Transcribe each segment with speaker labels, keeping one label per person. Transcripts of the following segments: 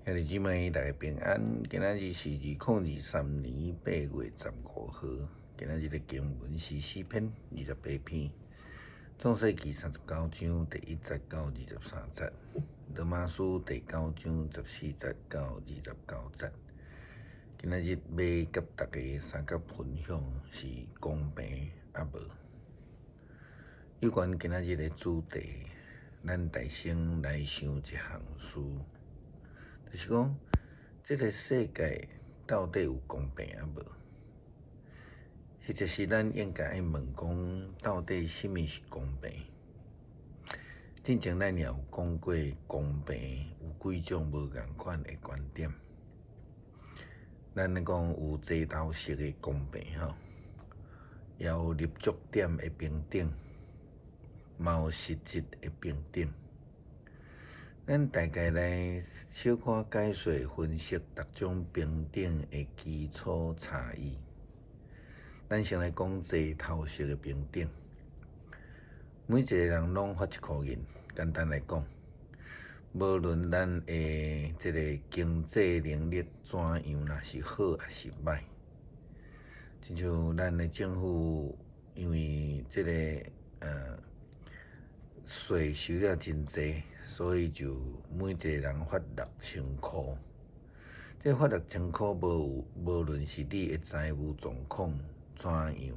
Speaker 1: 兄弟姊妹，大家平安。今仔日是2023年8月15號。今仔日的經文是詩篇28篇，創世記39章第1節到23節，羅馬書第九章14節到29節。今仔日欲佮大家相佮分享是公平抑無？有關今仔日的主題，咱大先來想一項事。就是講，這個世界到底有公平抑無？或者是咱應該愛問講，到底啥物是公平？進前咱也有講過公平有幾種無仝款的觀點。咱咧講有齊頭式的公平吼，也有立足點的平等，嘛有實質的平等。咱大概來小可解說分析逐種平等的基礎差異。咱先來講齊頭式的平等，每一個人攏發一箍銀。簡單來講，無論咱的這個經濟能力怎樣啦，是好抑是䆀，親像咱的政府因為這個稅收了真濟，所以就每一個人發6000箍。這發六千箍，無論是你的財務狀況怎樣，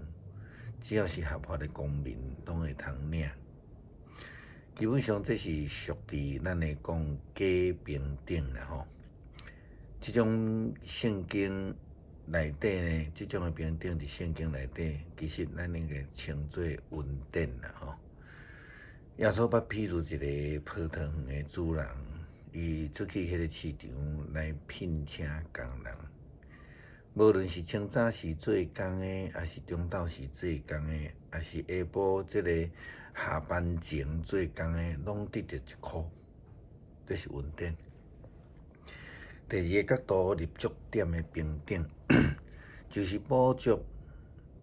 Speaker 1: 只要是合法的公民，攏會通領。基本上這是屬佇咱來講假平等啦吼。這種聖經內底呢，這種的平等佇聖經內底，其實咱應該稱做恩典啦吼。耶穌捌譬喻一個葡萄園的主人，伊出去彼個市場來聘請工人，無論是清早時做工的，抑是中晝時做工的，抑是下晡這個下班前做工的，攏得著一箍，這是恩典。第二个角度，立足點的平等，就是補足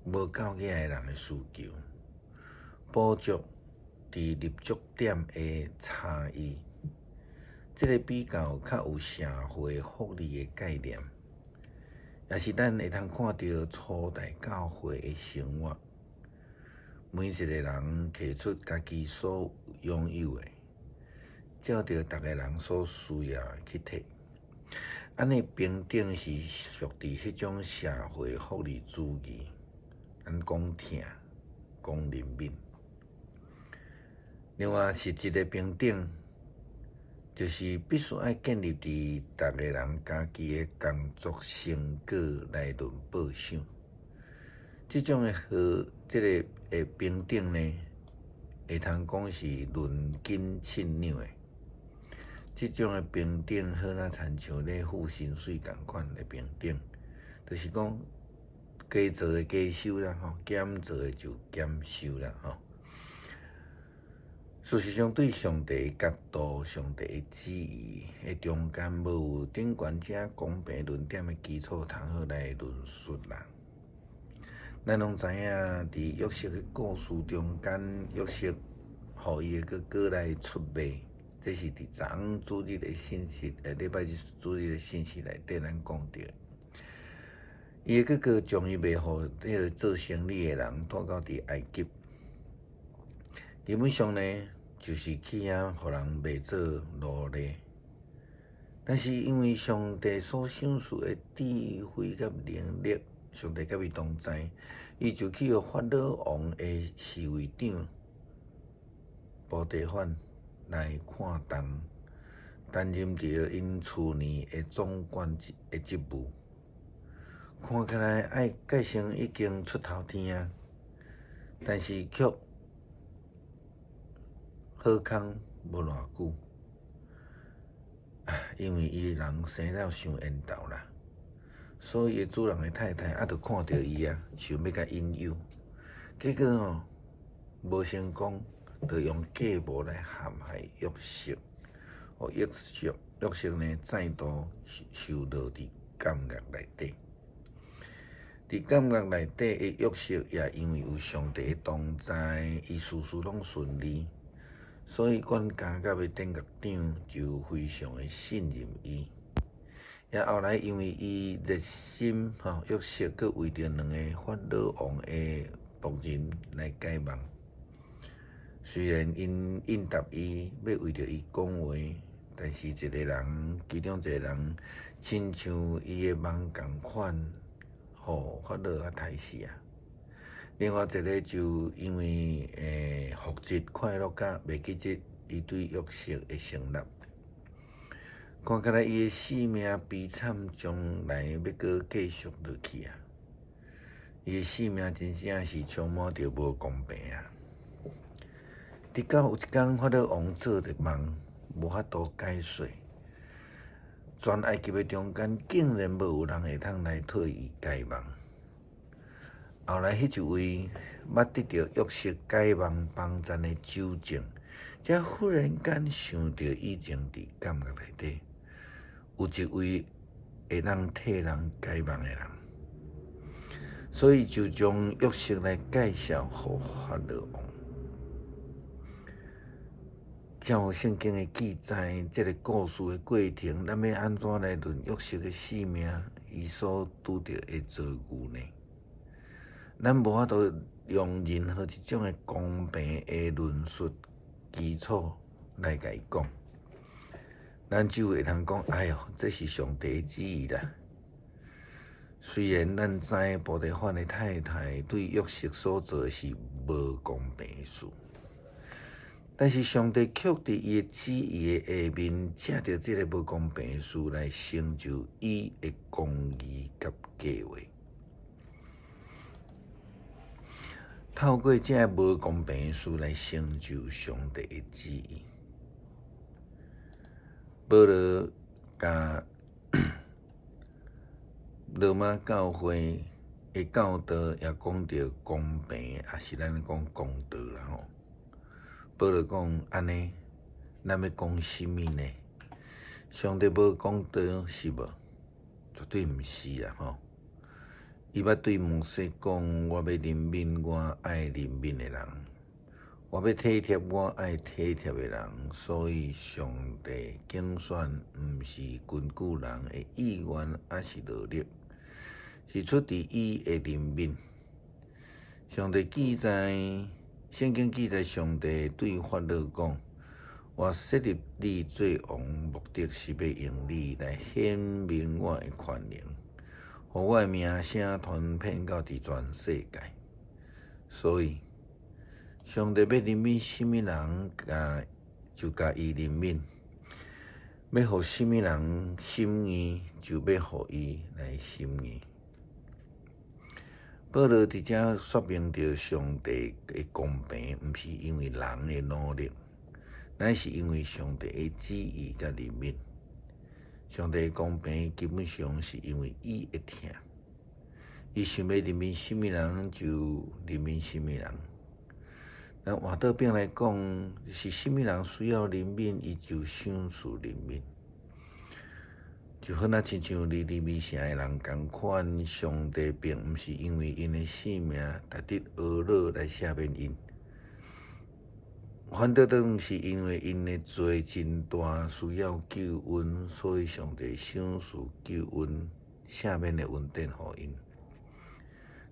Speaker 1: 無夠額的人的需求，補足佇立足點的差異，這個比較較有社會福利的概念，也是咱會通看著初代教會的生活。每一個人提出家己所擁有的，照著逐个人所需要的去提。按呢平等是屬佇彼種社會福利主義，咱講疼，講憐憫。另外，實質的平等，就是必須愛建立佇逐個人家己的工作成果來論報賞。這種的好，這個的平等呢，會通講是論斤稱兩的。這種的平等，好若親像咧付薪水仝款的平等，就是講加做的加收啦，吼，減做的就減收啦，吼。事實上，對上帝的角度、上帝的旨意的中間，無有頂懸這公平論點的基礎，通好來論述啦。咱攏知影，佇約瑟的故事中間，約瑟予伊的哥哥來出賣，這是佇昨昏主日的信息，禮拜日主日的信息內底咱講著。伊的哥哥將伊賣予彼個做生理的人，帶到佇埃及。基本上呢，就是去遐予人賣做奴隸。但是因為上帝所賞賜的智慧佮能力，上帝佮伊同在，伊就去予法老王的侍衛長薄提反來看重，擔任著𪜶厝內的總管的職務。看起來愛蓋成已經出頭天啊，但是卻好康無偌久，因為伊人生了傷緣投啦，所以主人的太太啊，就看著伊啊，想欲共引誘，結果吼無成功，就用計謀來陷害約瑟，予約瑟呢再度受落佇監獄內底。佇監獄內底的約瑟也因為有上帝的同在，伊事事攏順利，所以管監獄的典獄長就非常的信任伊。也後來因為伊熱心吼，約瑟閣為著兩个法老王的僕人來解夢。雖然𪜶應答伊，欲為著伊講話，但是一个人，其中一个人，親像伊的夢仝款，予法老啊刣死啊。另外一个就因為復職快樂甲袂記得伊對約瑟的承諾。看起來伊的性命悲慘，將來欲閣繼續落去啊！伊的性命真正是充滿著無公平啊！直到有一工，法老王做著夢，無法度解說，全埃及的中間竟然無有人會通來替伊解夢。後來，彼一位捌得著約瑟解夢幫贊的酒政，才忽然間想著以前佇監獄內底有一位會當替人解夢的人，所以就將約瑟來介紹予法老王。照聖經的記載，這个故事的過程，咱欲按怎來論約瑟的性命，伊所拄著的遭遇呢？咱無法度用任何一種的公平的論述基礎來共伊講。咱只有會通講：哎喲，這是上帝的旨意啦。雖然咱知薄提法的太太對約瑟所做的是無公平的事，但是上帝卻佇伊的旨意的下面，藉著這个無公平的事來成就伊的公義佮計畫。透過這个無公平的事來成就上帝的旨意。保羅共羅馬教會的教導也講著公平，抑是咱講公道啦吼。保羅講按呢，咱欲講啥物呢？上帝無公道是無？絕對毋是啦吼！伊捌對摩西講：我欲憐憫我愛憐憫的人，我欲體貼我愛體貼的人。所以上帝揀選毋是根據人的意願，抑是努力，是出佇伊的憐憫。上帝記載，聖經記載，上帝對法老講：我設立你做王，目的是欲用你來顯明我的權能，予我的名聲傳遍到佇全世界。所以，上帝欲憐憫啥物人，共就共伊憐憫；欲予啥物人心意，就欲予伊來心意。保羅佇遮說明著上帝的公平，毋是因為人的努力，乃是因為上帝的旨意佮憐憫。上帝的公平基本上是因為伊會疼，伊想欲憐憫啥物人就憐憫啥物人。咱換倒轉來講，是啥物人需要憐憫，伊就賞賜憐憫。就好若親像尼尼微城的人仝款，上帝並毋是因為𪜶的性命值得懊惱來赦免𪜶，反倒轉是因為𪜶的罪真大，需要救恩，所以上帝賞賜救恩、赦免的恩典予𪜶。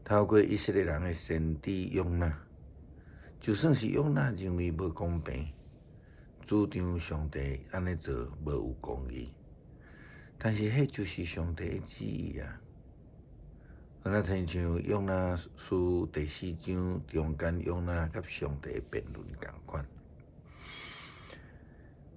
Speaker 1: 透過以色列人的先知約拿，就算是約拿認為無公平，主張上帝按呢做無有公義，但是彼就是上帝的旨意啊！好若親像約拿書第四章中間約拿佮上帝的辯論仝款。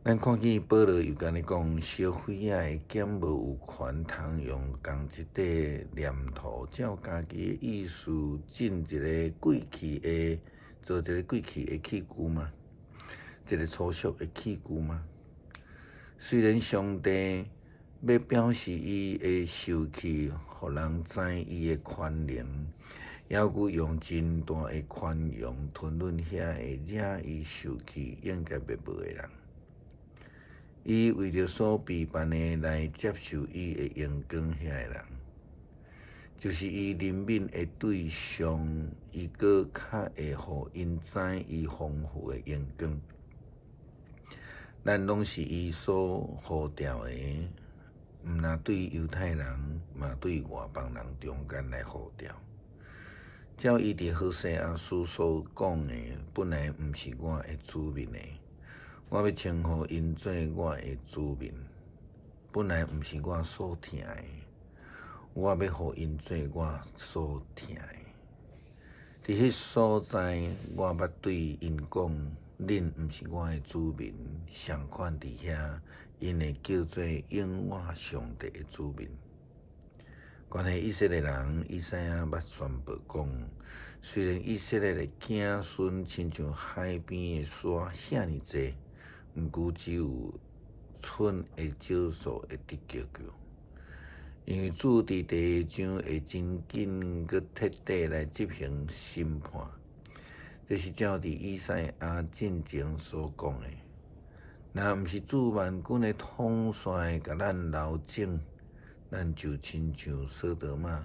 Speaker 1: 咱看見保羅又按呢講，燒火仔的敢無有權通用仝一塊黏土，照家己的意思整一个貴氣的，做一个貴氣的器具嗎？一个粗俗的器具嗎？雖然上帝欲表示伊的受氣，予人知伊的權能，猶閣用真大的寬容吞忍遐个惹伊受氣、應該滅無的人。伊為著所備辦的來接受伊的榮光，遐个人，就是伊憐憫的對象，伊閣較會予𪜶知伊豐富的榮光。咱攏是伊所呼召的，毋但對猶太人，嘛對外邦人中間來呼召。照伊佇何西阿書所講的，本來毋是我的子民的，我欲稱呼𪜶做我的子民；本來毋是我所疼的，我欲予𪜶做我所疼的。佇彼所在，我捌對𪜶講：恁毋是我的子民。相款佇遐，𪜶會叫做永活上帝的子民。關係以色列人，以賽亞捌宣布講：雖然以色列的子孫親像海邊的沙遐爾濟，毋過只有賰的少數會得救救。因為主佇第二章會真緊閣徹底來執行審判，這是照佇以賽亞進前所講的。若毋是主萬軍的統帥共咱留種，咱就親像所多瑪，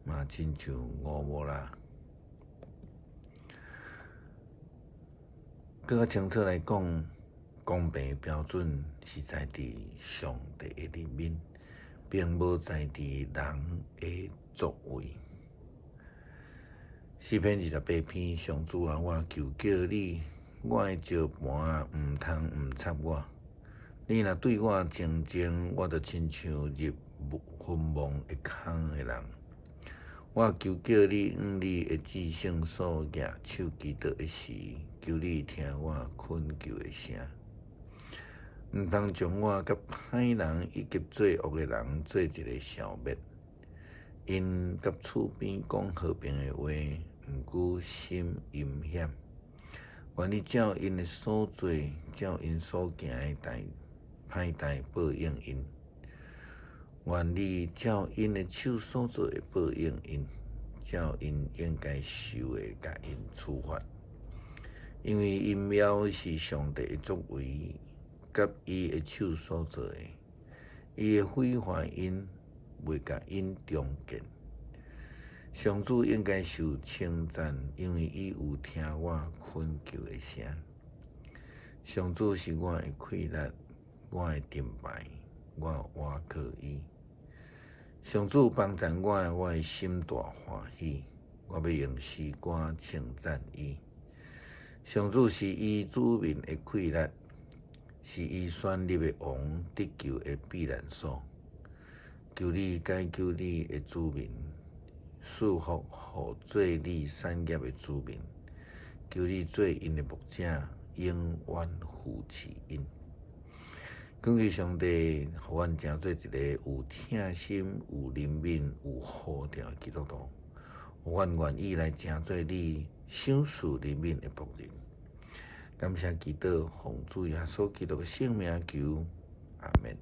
Speaker 1: 嘛親像蛾摩拉。閣較清楚來講，公平的標準是在佇上帝的裡面，並無在佇人的作為。詩篇28篇，上主啊，我求叫你，我的石磐啊，毋通毋插我。你若對我靜靜，我就親像入墳墓的空的人。我求叫你，向你的至聖所舉手祈禱的時，求你聽我懇求的聲。毋通將我佮歹人以及作惡的人做一个消滅。𪜶佮厝邊講和平的話，毋過心陰險。願你照𪜶的所做，照𪜶所行的代歹代報應𪜶。願你照𪜶的手所做的報應𪜶，照𪜶應該受的共𪜶處罰。因為陰謀是上帝的作為，佮伊的手所做的，伊會毀壞𪜶，袂共𪜶重建。上主應該受稱讚，因為伊有聽我懇求的聲。上主是我的氣力，我的盾牌，我倚靠伊。上主幫贊我，我的心大歡喜，我欲用詩歌稱讚伊。上主是伊子民的氣力，是伊選立的王，得救的避難所。求你解救你的子民，賜福予做你產業的子民。求你做𪜶的牧者，永遠扶持𪜶。感謝上帝，予阮成做一个有疼心、有憐憫、有呼召的基督徒。予阮願意來成做你賞賜憐憫的僕人。感謝基督，奉主耶穌基督的聖名求，阿門。